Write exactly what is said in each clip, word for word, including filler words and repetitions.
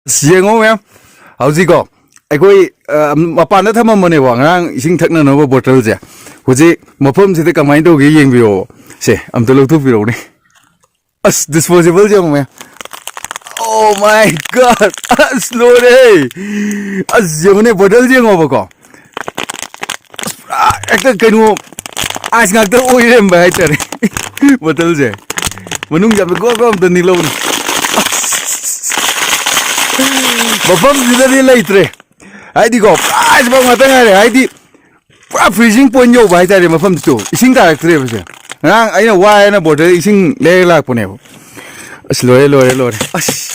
ꯑꯁ, ꯌꯦꯡꯉꯣ ꯃꯌꯥꯝ, ꯍꯧꯖꯤꯛꯀꯣ ꯑꯩꯈꯣꯏ, ꯑ, ꯃꯄꯥꯟꯗ ꯊꯝꯃꯝꯕꯅꯦꯕ ꯉꯔꯥꯡ ꯏꯁꯤꯡ ꯊꯛꯅꯅꯕ ꯕꯣꯇꯜꯁꯦ꯫ ꯍꯧꯖꯤꯛ ꯃꯐꯝꯁꯤꯗ ꯀꯃꯥꯏꯅ ꯇꯧꯒꯦ ꯌꯦꯡꯕꯤꯌꯣ꯫ ꯁꯦ, ꯑꯝꯇ ꯂꯧꯊꯣꯛꯄꯤꯔꯛꯎꯅꯦ꯫ ꯑꯁ, ꯗꯤꯁꯄꯣꯖꯦꯕꯜꯁꯦ ꯌꯦꯡꯉꯨ ꯃꯌꯥꯝ꯫ Oh my God! ꯑꯁ, ꯂꯣꯏꯔꯦ꯫ ꯑꯁ, ꯌꯦꯡꯉꯨꯅꯦ, ꯕꯣꯇꯜꯁꯦ ꯌꯦꯡꯉꯣꯕꯀꯣ꯫ ꯄꯨꯔꯥ ꯍꯦꯛꯇ ꯀꯩꯅꯣ, ꯑꯥꯏꯁ ꯉꯥꯛꯇ ꯑꯣꯏꯔꯝꯕ ꯍꯥꯏꯇꯥꯔꯦ꯫ ꯕꯣꯇꯜꯁꯦ ꯃꯅꯨꯡ ꯌꯥꯝꯅ ꯒꯣ ꯒꯣ ꯑꯝꯇ ꯅꯤꯛꯂꯧꯕꯅꯤ꯫ ꯃꯐꯝꯁꯤꯗꯗꯤ ꯂꯩꯇ꯭ꯔꯦ꯫ ꯍꯥꯏꯗꯤꯀꯣ, ꯄꯨꯔꯥ ꯑꯥꯏꯁ ꯕꯥꯎ ꯉꯥꯛꯇ ꯉꯥꯏꯔꯦ꯫ ꯍꯥꯏꯗꯤ ꯄꯨꯔꯥ ꯐ꯭ꯔꯤꯖꯤꯡ ꯄꯣꯏꯟ ꯌꯧꯕ ꯍꯥꯏꯇꯥꯔꯦ ꯃꯐꯝꯁꯤꯁꯨ꯫ ꯏꯁꯤꯡ ꯇꯥꯔꯛꯇ꯭ꯔꯦꯕꯁꯦ꯫ ꯉꯔꯥꯡ ꯑꯩꯅ ꯋꯥꯏꯅ ꯕꯣꯇꯜ ꯏꯁꯤꯡ ꯂꯩꯔ ꯂꯥꯛꯄꯅꯦꯕ꯫ ꯑꯁ, ꯂꯣꯏꯔꯦ, ꯂꯣꯏꯔꯦ, ꯂꯣꯏꯔꯦ꯫ ꯑꯁ꯫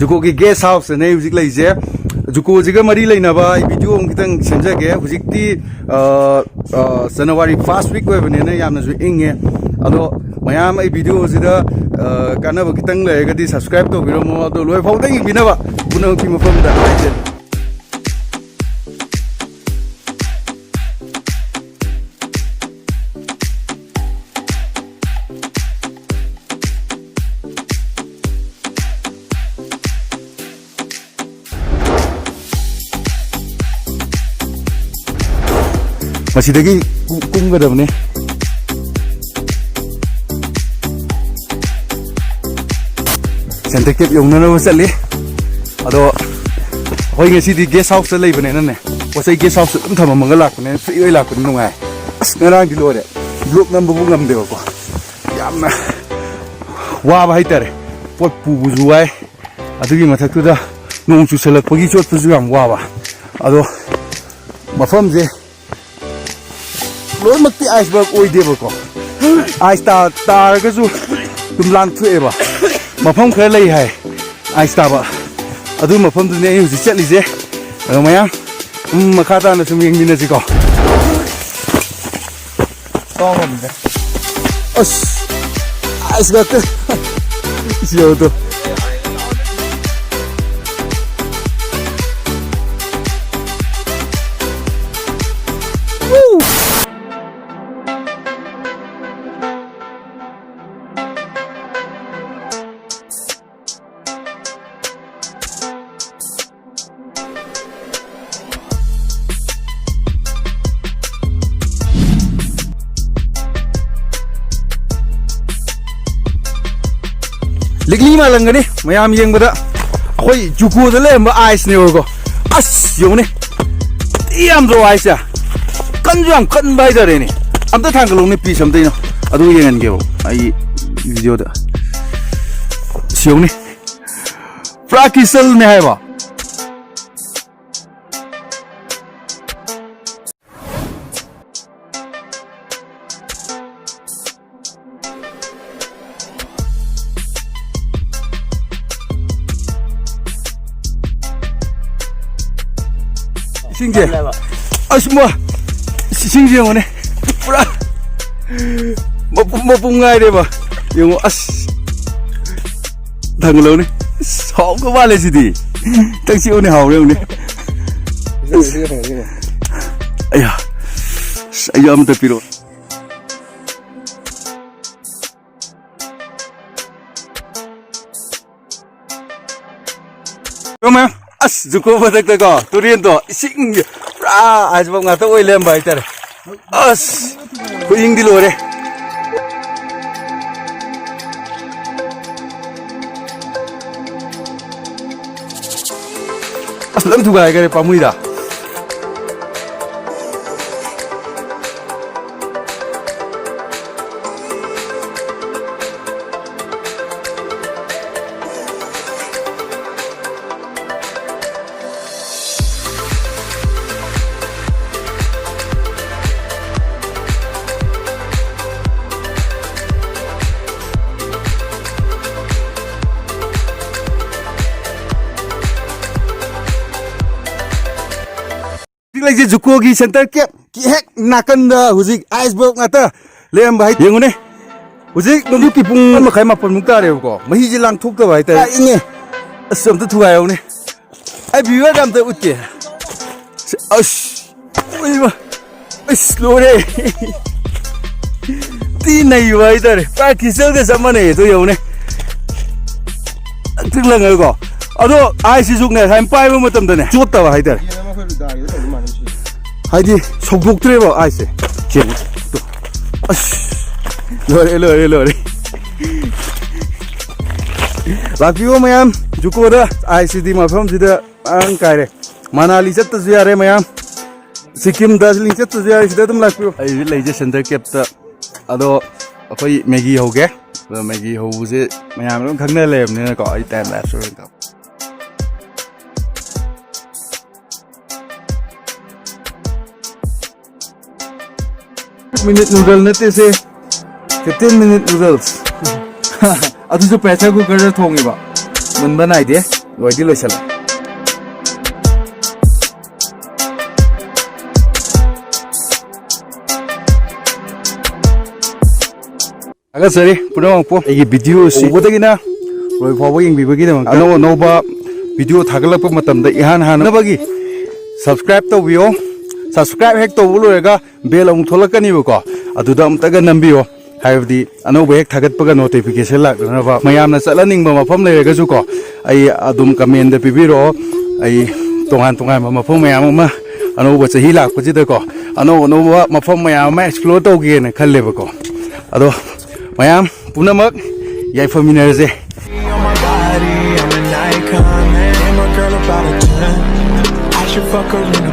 ꯖꯨꯀꯣꯒꯤ ꯒꯦꯁ ꯍꯥꯎꯁꯇꯅꯦ ꯑꯩ ꯍꯧꯖꯤꯛ ꯂꯩꯔꯤꯁꯦ꯫ ꯖꯨꯀꯣꯁꯤꯒ ꯃꯔꯤ ꯂꯩꯅꯕ ꯑꯩ ꯚꯤꯗꯤꯑꯣ ꯑꯃ ꯈꯤꯇꯪ ꯁꯦꯝꯖꯒꯦ꯫ ꯍꯧꯖꯤꯛꯇꯤ, ꯑ, ꯑ, ꯖꯅꯋꯥꯔꯤ ꯐꯥꯔꯁ ꯋꯤꯛ ꯑꯣꯏꯕꯅꯤꯅ ꯌꯥꯝꯅꯁꯨ ꯏꯪꯉꯦ꯫ ꯑꯗꯣ ꯃꯌꯥꯝ ꯑꯩ ꯚꯤꯗꯤꯑꯣꯁꯤꯗ, ꯑ, ꯀꯥꯟꯅꯕ ꯈꯤꯇꯪ ꯂꯩꯔꯒꯗꯤ ꯁꯕꯁꯀ꯭ꯔꯥꯏꯕ ꯇꯧꯕꯤꯔꯝꯃꯣ꯫ ꯑꯗꯣ ꯂꯣꯏꯐꯥꯎꯗ ꯌꯦꯡꯕꯤꯅꯕ ꯄꯨꯝꯅꯃꯛꯀꯤ ꯃꯐꯝꯗ ꯍꯥꯏꯖꯔꯤ꯫ ꯃꯁꯤꯗꯒꯤ ꯀꯨꯝ-, ꯀꯨꯝꯒꯗꯕꯅꯤ꯫ ꯁꯦꯟꯇꯔ ꯀꯦꯞ ꯌꯧꯅꯅꯕ ꯆꯠꯂꯤ꯫ ꯑꯗꯣ ꯑꯩꯈꯣꯏ ꯉꯁꯤꯗꯤ ꯒꯦꯁ ꯍꯥꯎꯁꯇ ꯂꯩꯕꯅꯤꯅꯅꯦ, ꯄꯣꯠ ꯆꯩ ꯒꯦꯁ ꯍꯥꯎꯁꯇ ꯑꯗꯨꯝ ꯊꯝꯃꯝꯃꯒ ꯂꯥꯛꯄꯅꯤꯅ ꯐ꯭ꯔꯤ ꯑꯣꯏ ꯂꯥꯛꯄꯅꯤ ꯅꯨꯡꯉꯥꯏ꯫ ꯑꯁ, ꯉꯔꯥꯡꯗꯤ ꯂꯣꯏꯔꯦ, ꯕ꯭ꯂꯣꯛ ꯅꯝꯕꯕꯨ ꯉꯝꯗꯦꯕꯀꯣ, ꯌꯥꯝꯅ ꯋꯥꯕ ꯍꯥꯏꯇꯥꯔꯦ꯫ ꯄꯣꯠ ꯄꯨꯕꯁꯨ ꯋꯥꯏ, ꯑꯗꯨꯒꯤ ꯃꯊꯛꯇꯨꯗ ꯅꯣꯡ ꯆꯨꯁꯜꯂꯛꯄꯒꯤ ꯆꯣꯠꯄꯁꯨ ꯌꯥꯝ ꯋꯥꯕ꯫ ꯑꯗꯣ ꯃꯐꯝꯁꯦ ꯂꯣꯏꯅꯃꯛꯇꯤ ꯑꯥꯏꯁꯕꯔꯒ ꯑꯣꯏꯗꯦꯕꯀꯣ, ꯑꯥꯏꯁ ꯇꯥ-, ꯇꯥꯔꯒꯁꯨ ꯑꯗꯨꯝ ꯂꯥꯟꯊꯣꯛꯑꯦꯕ꯫ ꯃꯐꯝ ꯈꯔ ꯂꯩ ꯍꯥꯏ ꯑꯥꯏꯁ ꯇꯥꯕ, ꯑꯗꯨ ꯃꯐꯝꯗꯨꯅꯦ ꯑꯩ ꯍꯧꯖꯤꯛ ꯆꯠꯂꯤꯁꯦ꯫ ꯑꯗꯣ ꯃꯌꯥꯝ, ꯎꯝ, ꯃꯈꯥ ꯇꯥꯅ ꯁꯨꯝ ꯌꯦꯡꯃꯤꯟꯅꯁꯤꯀꯣ꯫ ꯀꯥꯎ ꯉꯝꯗ꯭ꯔꯦ꯫ ꯑꯁ! ꯑꯥꯏꯁ ꯉꯥꯛꯇ꯫ ꯁꯤ ꯌꯧꯗꯣ꯫ ꯂꯤꯛꯂꯤ ꯃꯥꯜꯂꯝꯒꯅꯤ ꯃꯌꯥꯝ ꯌꯦꯡꯕꯗ꯫ ꯑꯩꯈꯣꯏ ꯖꯨꯀꯣꯗ ꯂꯩꯔꯝꯕ ꯑꯥꯏꯁꯅꯦꯕꯀꯣ꯫ ꯑꯁ, ꯌꯦꯡꯉꯨꯅꯦ꯫ ꯊꯤ ꯌꯥꯝꯗ꯭ꯔꯣ ꯑꯥꯏꯁꯁꯦ? ꯀꯟꯁꯨ ꯌꯥꯝ ꯀꯟꯕ ꯍꯥꯏꯇꯥꯔꯦꯅꯦ꯫ ꯑꯝꯇ ꯊꯥꯡꯒꯠꯂꯛꯎꯅꯦ, ꯄꯤꯁ ꯑꯝꯇ ꯑꯩꯅ꯫ ꯑꯗꯨꯒ ꯌꯦꯡꯍꯟꯒꯦꯕ ꯑꯩ ꯚꯤꯗꯤꯑꯣꯗ꯫ ꯁꯤ ꯌꯦꯡꯉꯨꯅꯦ꯫ ꯄꯨꯔꯥ ꯀ꯭ꯔꯤꯁꯇꯜꯅꯦ ꯍꯥꯏꯕ꯫ ꯏꯁꯤꯡꯁꯦ꯫ ꯀꯜꯂꯦꯕ꯫ ꯑꯁ, ꯃꯥ, ꯏꯁꯤꯡꯁꯦ ꯌꯦꯡꯉꯨꯅꯦ꯫ ꯄꯨꯔꯥ ꯃꯄꯨꯝ ꯃꯄꯨꯝ ꯉꯥꯏꯔꯦꯕ꯫ ꯌꯦꯡꯉꯣ, ꯑꯁ꯫ ꯊꯥꯡꯒꯠꯂꯧꯅꯦ꯫ ꯑꯁ, ꯍꯥꯎꯗꯧ ꯃꯥꯜꯂꯦ ꯁꯤꯗꯤ꯫ ꯈꯤꯇꯪ ꯆꯤꯛꯎꯅꯦ, ꯍꯥꯎꯔꯦ ꯌꯦꯡꯉꯨꯅꯦ꯫ ꯑꯌꯥ꯫ ꯑꯁ, ꯑꯩꯁꯨ ꯑꯃꯇ ꯄꯤꯔꯛꯑꯣ꯫ ꯌꯦꯡꯉꯣ ꯃꯌꯥꯝ, ꯑꯁ, ꯖꯨꯀꯣ ꯃꯊꯛꯇꯀꯣ, ꯇꯨꯔꯦꯟꯗꯣ, ꯏꯁꯤꯡ ꯄꯨꯔꯥ ꯑꯥꯏꯁꯕꯔꯒ ꯉꯥꯛꯇ ꯑꯣꯏ ꯂꯩꯔꯝꯕ ꯍꯥꯏꯇꯥꯔꯦ꯫ ꯑꯁ! ꯈꯨꯏꯪꯗꯤ ꯂꯣꯏꯔꯦ꯫ ꯑꯁ, ꯂꯣꯏ ꯊꯨꯒꯥꯏꯈꯔꯦ, ꯄꯥꯝꯃꯨꯏꯗ꯫ ꯍꯧꯖꯤꯛ ꯂꯩꯁꯦ ꯖꯨꯀꯣꯒꯤ ꯁꯦꯟꯇꯔ ꯀꯦꯞꯀꯤ ꯍꯦꯛ ꯅꯥꯀꯟꯗ ꯍꯧꯖꯤꯛ ꯑꯥꯏꯁ ꯕ꯭ꯂꯣꯛ ꯉꯥꯛꯇ ꯂꯩꯔꯝꯕ ꯍꯥꯏ꯫ ꯌꯦꯡꯉꯨꯅꯦ, ꯍꯧꯖꯤꯛ ꯅꯨꯃꯤꯠꯀꯤ ꯄꯨꯡ ꯑꯃ ꯃꯈꯥꯏ, ꯃꯥꯄꯟꯃꯨꯛ ꯇꯥꯔꯦꯕꯀꯣ, ꯃꯍꯤꯁꯦ ꯂꯥꯡꯊꯣꯛꯇꯕ ꯍꯥꯏꯇꯥꯔꯦ꯫ ꯏꯪꯉꯦ꯫ ꯑꯁ, ꯑꯝꯇ ꯊꯨꯒꯥꯏꯍꯧꯅꯦ꯫ ꯑꯩ ꯚꯤꯌꯨꯋꯔꯒ ꯑꯝꯇ ꯎꯠꯀꯦ꯫ ꯑꯁ, ꯎꯏꯃ꯫ ꯑꯁ, ꯂꯣꯏꯔꯦ꯫ ꯊꯤ ꯅꯩꯕ ꯍꯥꯏꯇꯥꯔꯦ꯫ ꯄꯨꯔꯥ ꯈ꯭ꯔꯤꯁꯇꯦꯜꯒ ꯆꯞ ꯃꯥꯟꯅꯩ꯫ ꯑꯗꯨ ꯌꯦꯡꯉꯨꯅꯦ꯫ ꯂꯪꯇ꯭ꯔꯤꯛ ꯂꯪꯉꯒꯀꯣ꯫ ꯑꯗꯣ ꯑꯥꯏꯁꯁꯤꯁꯨꯅꯦ, ꯁꯨꯃꯥꯏꯅ ꯄꯥꯏꯕ ꯃꯇꯝꯗꯅꯦ, ꯆꯣꯠꯇꯕ ꯍꯥꯏꯇꯥꯔꯦ꯫ ꯍꯥꯏꯗꯤ ꯁꯧꯗꯣꯛꯇ꯭ꯔꯦꯕ ꯑꯥꯏꯁꯁꯦ꯫ ꯌꯦꯡꯉꯨ꯫ ꯑꯗꯣ, ꯑꯁ, ꯂꯣꯏꯔꯦ, ꯂꯣꯏꯔꯦ, ꯂꯣꯏꯔꯦ꯫ ꯂꯥꯛꯄꯤꯌꯣ ꯃꯌꯥꯝ, ꯖꯨꯀꯣꯗ ꯑꯥꯏꯁ ꯁꯤꯗꯤ ꯃꯐꯝꯁꯤꯗ ꯃꯔꯥꯡ ꯀꯥꯏꯔꯦ꯫ ꯃꯅꯥꯂꯤ ꯆꯠꯇꯁꯨ ꯌꯥꯔꯦ ꯃꯌꯥꯝ, ꯁꯤꯛꯀꯤꯝ, ꯗꯥꯔꯖꯤꯂꯤꯡ ꯆꯠꯇꯁꯨ ꯌꯥꯔꯦ, ꯁꯤꯗ ꯑꯗꯨꯝ ꯂꯥꯛꯄꯤꯌꯣ꯫ ꯑꯩ ꯍꯧꯖꯤꯛ ꯂꯩꯁꯦ ꯁꯦꯟꯇꯔ ꯀꯦꯞꯇ꯫ ꯑꯗꯣ ꯑꯩꯈꯣꯏ ꯃꯦꯒꯤ ꯍꯧꯒꯦ꯫ ꯑꯗꯣ ꯃꯦꯒꯤ ꯍꯧꯕꯁꯦ ꯃꯌꯥꯝ ꯂꯣꯏ ꯈꯪꯅ ꯂꯩꯔꯕꯅꯤꯅꯀꯣ, ꯑꯩ ꯇꯥꯏꯝ ꯂꯦꯞꯁ ꯑꯣꯏꯅ ꯀꯥꯞ- ꯃꯤꯅꯤꯠ ꯅꯨꯗꯜ ꯅꯠꯇꯦ ꯁꯦ, ꯐꯤꯐꯇꯤꯟ ꯃꯤꯅꯤꯠ ꯅꯨꯗꯜꯁ꯫ ꯑꯗꯨꯁꯨ ꯄ꯭ꯔꯦꯁꯔ ꯀꯨꯀꯔꯗ ꯊꯣꯡꯉꯤꯕ꯫ ꯃꯨꯟꯕ ꯅꯥꯏꯗꯦ, ꯂꯣꯏꯗꯤ ꯂꯣꯏꯁꯜꯂꯦ꯫ ꯊꯥꯒꯠꯆꯔꯤ ꯄꯨꯝꯅꯃꯛꯄꯨ꯫ ꯑꯩꯒꯤ ꯚꯤꯗꯤꯑꯣꯁꯤ ꯍꯧꯕꯗꯒꯤꯅ ꯂꯣꯏ ꯐꯥꯎꯕ ꯌꯦꯡꯕꯤꯕꯒꯤꯗꯃꯛꯇ꯫ ꯑꯅꯧ ꯑꯅꯧꯕ ꯚꯤꯗꯤꯑꯣ ꯊꯥꯒꯠꯂꯛꯄ ꯃꯇꯝꯗ ꯏꯍꯥꯟ ꯍꯥꯟꯅꯕꯒꯤ subscribe ꯇꯧꯕꯤꯌꯣ꯫ Subscribe ꯍꯦꯛ ꯇꯧꯕ ꯂꯣꯏꯔꯒ bell ꯑꯃꯨꯛ ꯊꯣꯛꯂꯛꯀꯅꯤꯕꯀꯣ, ꯑꯗꯨꯗ ꯑꯃꯨꯛꯇꯒ ꯅꯝꯕꯤꯌꯣ꯫ ꯍꯥꯏꯕꯗꯤ ꯑꯅꯧꯕ ꯍꯦꯛ ꯊꯥꯒꯠꯄꯒ notification ꯂꯥꯛꯅꯅꯕ꯫ ꯃꯌꯥꯝꯅ ꯆꯠꯍꯟꯅꯤꯡꯕ ꯃꯐꯝ ꯂꯩꯔꯒꯁꯨꯀꯣ, ꯑꯩ ꯑꯗꯨꯝ commentꯇ ꯄꯤꯕꯤꯔꯛꯑꯣ꯫ ꯑꯩ ꯇꯣꯉꯥꯟ ꯇꯣꯉꯥꯟꯕ ꯃꯐꯝ ꯃꯌꯥꯝ ꯑꯃ ꯑꯅꯧꯕ ꯆꯍꯤ ꯂꯥꯛꯄꯁꯤꯗꯀꯣ, ꯑꯅꯧ ꯑꯅꯧꯕ ꯃꯐꯝ ꯃꯌꯥꯝ ꯑꯃ ꯑꯦꯛꯁꯄ꯭ꯂꯣꯔ ꯇꯧꯒꯦꯅ ꯈꯜꯂꯦꯕꯀꯣ꯫ ꯑꯗꯣ ꯃꯌꯥꯝ ꯄꯨꯝꯅꯃꯛ ꯌꯥꯏꯐꯃꯤꯟꯅꯔꯁꯦ꯫ On my body, I'm an icon. And my girl about a ten. I should fuck her in